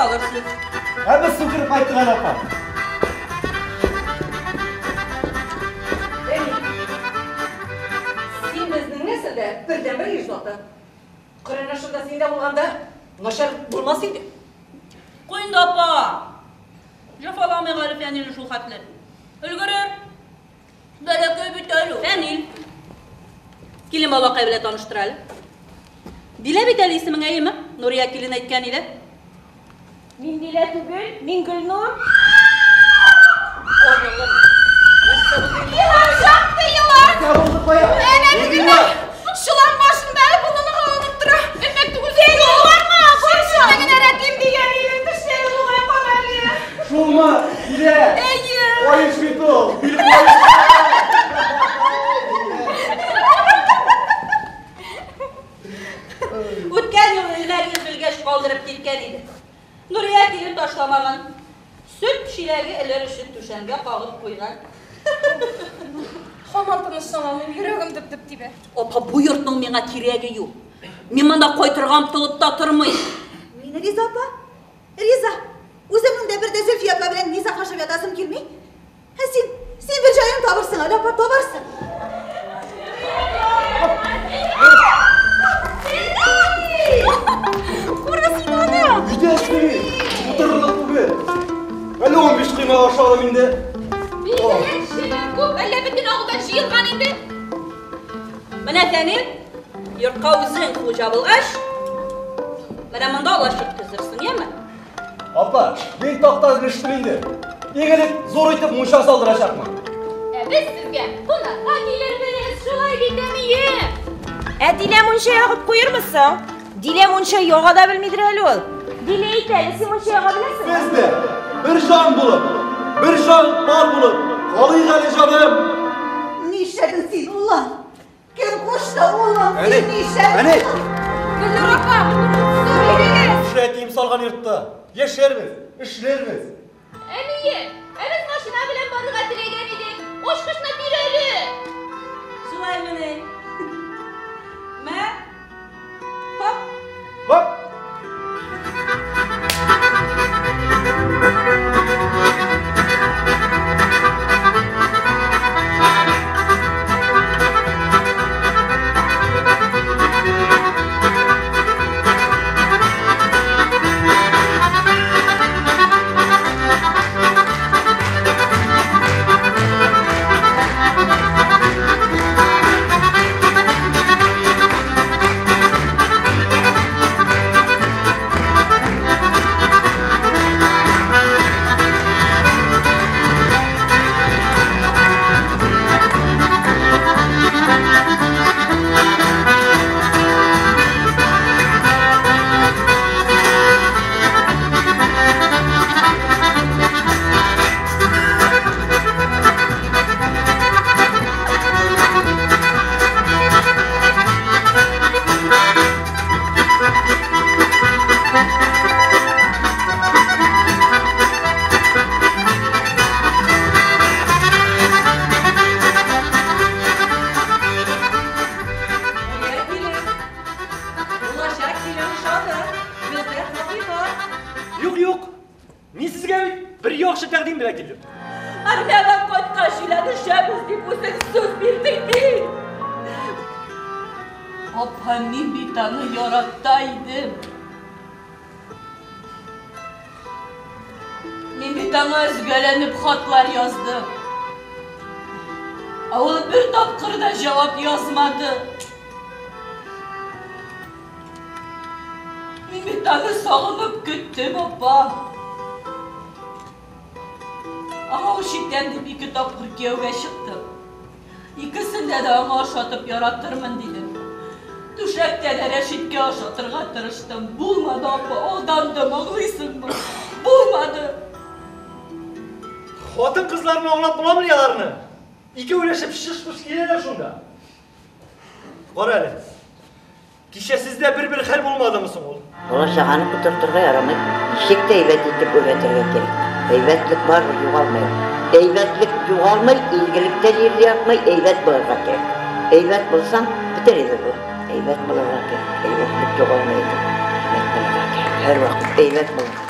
алырсыз. Ә без су кереп кайттык әле, апа. Әни, син безнең нәселдә бердәнбер ир заты. Коръән ашында син дә булганда начар булмас иде. Куй инде, апа. Җәфаламыйк әле Фәнилне шул хәтле. Өлгерер. Бәләкәй бит әле ул. Фәнил. Килен бабакай белән таныштыр әле. Дилә бит әле исемең, әйеме? Нурия килен әйткән иде. Мин Дилә түгел, мин Гөлнур. Елан чакты, елан! Әнә тегендә чолан башында әле болыны алынып тора. Элмәк түгел. Фәнил, барма, барма. Генә рәтлим дигән идем, тешләре бугай кара әле. Шулмы? Дилә! Әйе. Каеш бит ул! Үткән юлы элмәгегез белгәч калдырып киткән иде. Нурия килен ташламаган. Сөт чиләге элер өчен түшәмгә кагып куйган. Һаман тынычлана алмыйм, йөрәгем дөп-дөп тибә. Апа, бу йортның миңа кирәге юк. Мин монда кайтырга омтылып та тормыйм. Мин риза, апа. Риза. Үземнең дә бер дә Зөлфия апа белән низаглашып ятасым килми. Ә син, син бер җаен табырсың әле, апа, табарсың. Күрә син аны! Өйдә эшли. Утырырлык түгел. Әле 15 коймак ашадым инде. Бигрәк чебен күп, әллә бөтен авылдан җыелган инде. Менә Фәнил, йортка үзең хуҗа булгач, менә монда алачык төзерсең, яме? Апа, мин такта өлештем инде. Иң элек зур итеп мунча салдырачакмын. Ә без сезгә кунакка килербез, шулай бит, әнием? Ә Дилә мунча ягып куермы соң? Дилә мунча яга да белмидер әле ул. Дилә әйт әле, син мунча яга беләсеңме? Без дә бер җан булып, бер җан пар булып калыйк әле, җаным. Нишләдең син, улым? Кем кушты, улым? Әни, Син нишләдең? әни! Гөлнур апа, су бирегез. Шул әтием салган йортта яшәрбез, эшләрбез. Әнием, ә без машина белән барырга теләгән идек. Ачкычны бир әле. Шулаймыни? Мә. Хоп. Хоп! Нурия килен. Булачак килен ошады. Бездә хакыйкать. Юк, юк. Мин сезгә бит бер яхшы тәкъдим белән килдем. Армиядән кайткач өйләнешәбез дип үзең сүз бирдең бит. Апа, мин бит аны ярата идем. Мин бит аңа өзгәләнеп хатлар яздым. Ә ул бер тапкыр да җавап язмады. Мин бит аны сагынып көттем, апа. Аңа үч итәм дип ике тапкыр кияүгә чыктым. Икесендә дә аңа ошатып яратырмын дидем. Түшәктә дә Рәшиткә ошатырга тырыштым. Булмады, апа, алдандым, аңлыйсыңмы? Булмады. Хатын-кызларны аңлап буламыни аларны? Икәүләшеп шыш-пыш киләләр шунда. Кара әле. Кичә сездә бер-бер хәл булмадымы соң ул? Бала-чаганы котыртырга ярамый. Ничек тә әйбәт итеп өйрәтергә кирәк. Әйбәтлек барыбер югалмый. Әйбәтлек югалмый, изгелек тә җирдә ятмый, әйбәт булырга кирәк. Әйбәт булсаң, бөтен әйбер була. Әйбәт булырга кирәк. Әйбәтлек югалмый икән. Әйбәт булырга кирәк. Һәрвакыт әйбәт булырга.